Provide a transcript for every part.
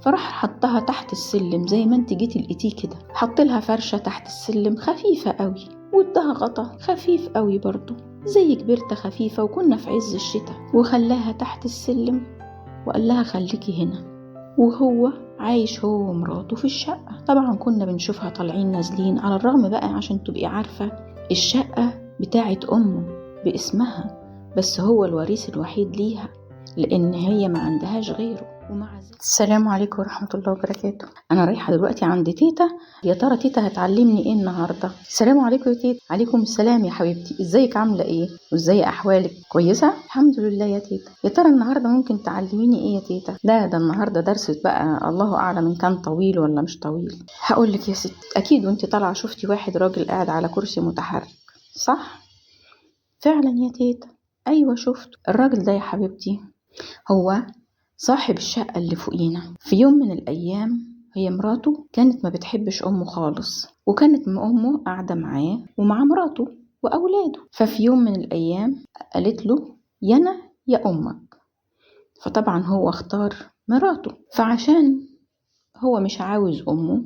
فراح حطها تحت السلم زي ما انت جيتي لقيتيه كده، حط لها فرشة تحت السلم خفيفة قوي، وادها غطا خفيف قوي برضو زي كبرتة خفيفة، وكنا في عز الشتاء، وخلاها تحت السلم وقال لها خليكي هنا. وهو عايش هو ومراته في الشقة. طبعا كنا بنشوفها طالعين نازلين، على الرغم بقى عشان تبقي عارفة الشقة بتاعت أمه باسمها، بس هو الوريث الوحيد ليها لأن هي ما عندهاش غيره. ومع السلام عليكم ورحمة الله وبركاته. أنا رايحة دلوقتي عند تيتا، يا ترى تيتا هتعلمني إيه النهاردة؟ السلام عليكم يا تيتا. عليكم السلام يا حبيبتي، إزيك عاملة إيه؟ وإزاي أحوالك؟ كويسة؟ الحمد لله يا تيتا. يا ترى النهاردة ممكن تعلميني إيه يا تيتا؟ لا ده النهاردة درس بقى الله أعلم إن كان طويل ولا مش طويل. هقولك يا ست، أكيد وإنت طالعة شفتي واحد راجل قاعد على كرسي متحرك، صح؟ فعلا يا تيتا، أيوة شفت الراجل ده يا حبيبتي، هو صاحب الشقة اللي فوقينا. في يوم من الأيام هي مراته كانت ما بتحبش أمه خالص، وكانت أمه قاعدة معاه ومع مراته وأولاده. ففي يوم من الأيام قالت له يا أنا يا أمك، فطبعا هو اختار مراته. فعشان هو مش عاوز أمه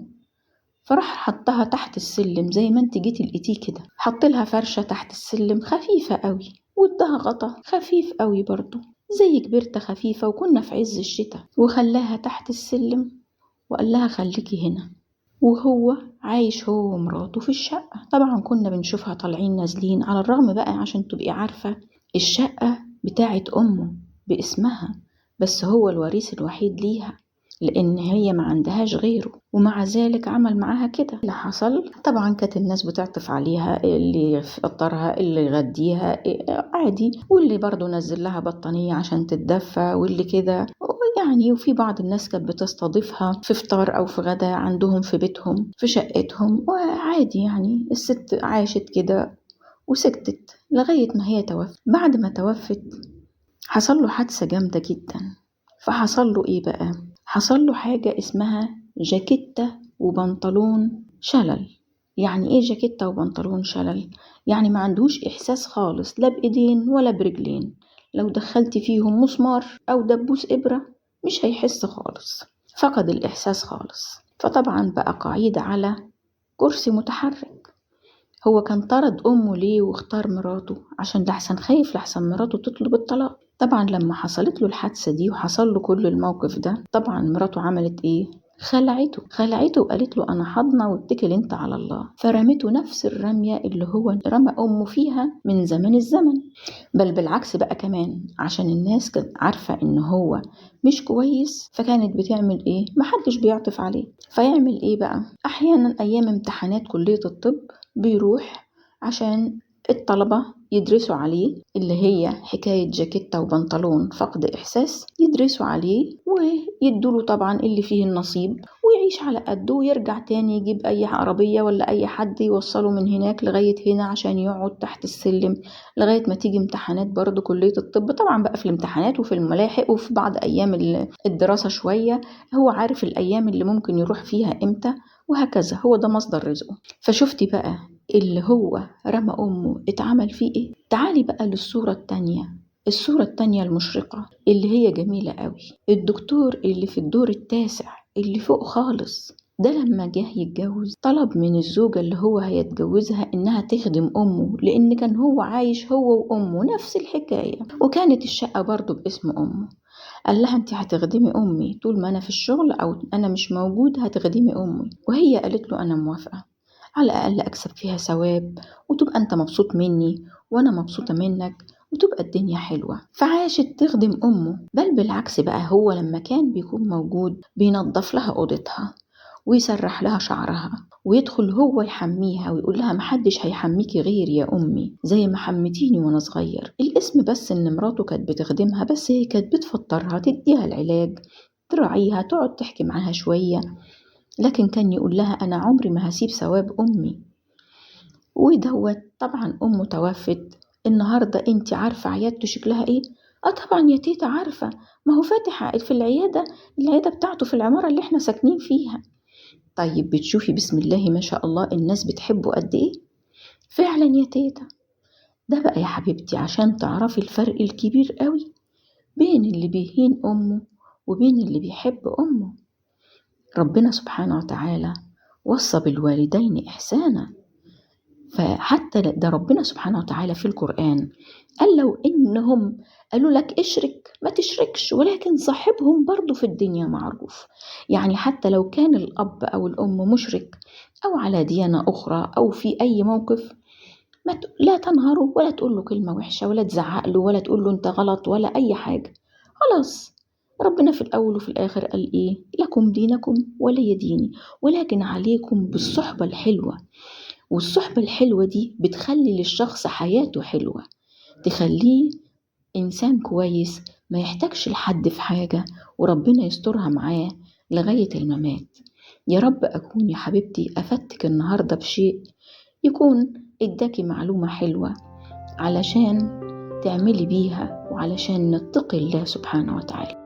فراح حطها تحت السلم زي ما انت جيتي لقيتيه كده، حط لها فرشة تحت السلم خفيفة قوي، وادها غطا خفيف قوي برضو زي كبرتة خفيفة، وكنا في عز الشتاء، وخلاها تحت السلم وقال لها خليكي هنا. وهو عايش هو ومراته في الشقة. طبعا كنا بنشوفها طالعين نازلين، على الرغم بقى عشان تبقي عارفة الشقة بتاعت أمه باسمها، بس هو الوريث الوحيد ليها لأن هي ما عندهاش غيره، ومع ذلك عمل معاها كده. اللي حصل طبعا كانت الناس بتعطف عليها، اللي يفطرها اللي يغديها عادي، واللي برضو نزل لها بطانية عشان تتدفى، واللي كده يعني. وفي بعض الناس كانت بتستضيفها في فطار أو في غدا عندهم في بيتهم في شقتهم، وعادي يعني. الست عاشت كده وسكتت لغاية ما هي توفت. بعد ما توفت حصل له حادثة جامدة جدا. فحصل له إيه بقى؟ حصل له حاجة اسمها جاكيتة وبنطلون شلل. يعني ايه جاكيتة وبنطلون شلل؟ يعني ما عندوش احساس خالص، لا بايدين ولا برجلين، لو دخلتي فيهم مسمار او دبوس ابرة مش هيحس خالص، فقد الاحساس خالص. فطبعا بقى قاعد على كرسي متحرك. هو كان طرد امه ليه واختار مراته؟ عشان لحسن خايف لحسن مراته تطلب الطلاق. طبعا لما حصلت له الحادثة دي وحصل له كل الموقف ده، طبعا مراته عملت ايه؟ خلعته وقالت له انا حاضنة واتكل انت على الله. فرمته نفس الرمية اللي هو رمى امه فيها من زمن الزمن، بل بالعكس بقى كمان، عشان الناس كانت عارفة ان هو مش كويس، فكانت بتعمل ايه؟ محدش بيعطف عليه. فيعمل ايه بقى؟ احيانا ايام امتحانات كلية الطب بيروح عشان الطلبة يدرسوا عليه، اللي هي حكاية جاكيتة وبنطلون فقد إحساس، يدرسوا عليه ويدوله طبعا اللي فيه النصيب، ويعيش على قده، ويرجع تاني يجيب أي عربية ولا أي حد يوصله من هناك لغاية هنا عشان يقعد تحت السلم لغاية ما تيجي امتحانات برضو كلية الطب. طبعا بقى في الامتحانات وفي الملاحق وفي بعض أيام الدراسة شوية، هو عارف الأيام اللي ممكن يروح فيها إمتى وهكذا، هو ده مصدر رزقه. فشفتي بقى اللي هو رمى أمه اتعمل فيه إيه؟ تعالي بقى للصورة التانية، الصورة التانية المشرقة اللي هي جميلة قوي. الدكتور اللي في الدور التاسع اللي فوق خالص ده لما جه يتجوز طلب من الزوجة اللي هو هيتجوزها إنها تخدم أمه، لأن كان هو عايش هو وأمه نفس الحكاية، وكانت الشقة برضو باسم أمه. قال لها انت هتخدمي أمي طول ما أنا في الشغل أو أنا مش موجود، هتخدمي أمي. وهي قالت له أنا موافقة، على الأقل أكسب فيها ثواب، وتبقى أنت مبسوط مني وأنا مبسوطة منك، وتبقى الدنيا حلوة. فعاشت تخدم أمه، بل بالعكس بقى هو لما كان بيكون موجود بينظف لها أوضتها ويسرح لها شعرها، ويدخل هو يحميها ويقول لها محدش هيحميكي غير يا أمي زي ما حمتيني وأنا صغير. الاسم بس إن مراته كانت بتخدمها، بس هي كانت بتفطرها، تديها العلاج، تراعيها، تقعد تحكي معاها شوية، لكن كان يقول لها أنا عمري ما هسيب ثواب أمي. ودوت طبعا أمه توفت. النهاردة انت عارفة عيادته شكلها ايه؟ اه طبعا يا تيتا عارفة، ما هو فاتح في العيادة بتاعته في العمارة اللي احنا ساكنين فيها. طيب بتشوفي بسم الله ما شاء الله الناس بتحبه قد ايه؟ فعلا يا تيتا. ده بقى يا حبيبتي عشان تعرفي الفرق الكبير قوي بين اللي بيهين أمه وبين اللي بيحب أمه. ربنا سبحانه وتعالى وصى بالوالدين إحسانا، فحتى ده ربنا سبحانه وتعالى في القرآن قال لو إنهم قالوا لك اشرك ما تشركش، ولكن صاحبهم برضو في الدنيا معروف. يعني حتى لو كان الأب أو الأم مشرك أو على ديانة أخرى أو في أي موقف، ما لا تنهره ولا تقول له كلمة وحشة ولا تزعق له ولا تقول له أنت غلط ولا أي حاجة. خلاص، ربنا في الأول وفي الآخر قال إيه؟ لكم دينكم ولي ديني، ولكن عليكم بالصحبة الحلوة. والصحبة الحلوة دي بتخلي للشخص حياته حلوة، تخليه إنسان كويس ما يحتاجش لحد في حاجة، وربنا يسترها معاه لغاية الممات. يا رب أكون يا حبيبتي أفدتك النهاردة بشيء يكون اداكي معلومة حلوة علشان تعملي بيها وعلشان نتقي الله سبحانه وتعالى.